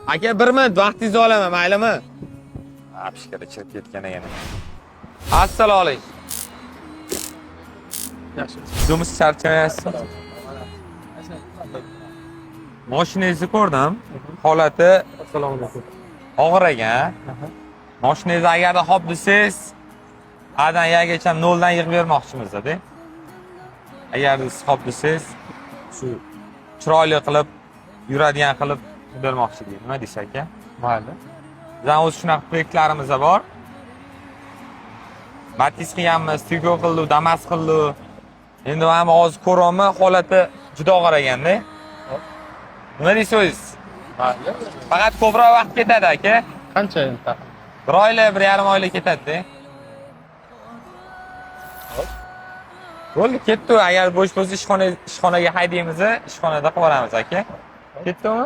Aka, bir minut vaqtingizni olaman, maylimi? Apishkada chirib ketgan ekan. Assalomu alaykum. Yaxshi. Dumisi charchamayapsiz. Mashinangizni ko'rdim. Holati Assalomu alaykum. Og'ir ekan. Mashinangizni agarda hop desangiz, A'dan Yagacha noldan yig'ib bermoqchimiz-da. Agar siz hop desangiz, shu chiroyli qilib, yuradigan qilib bermoqchi edik. Nima deysiz, aka? Mayli. Bizning o'zi shunaqa proyektlarimiz bor. Matiz qilganmiz, Tiggo qildik, Damas qildik. Endi mana hozir ko'ryapman, holati juda og'ir ekanda. Nima deysiz o'zingiz? Mayli. Faqat ko'proq vaqt ketadi, aka. Qancha endi taxminan? Bir oylik, 1,5 oylik ketadi. Hop. Bo'ldi, ketdi. Agar bo'sh bo'lsa, ishxonaga haydaymiz, ishxonada qilib yuboramiz, aka. Ketdimi?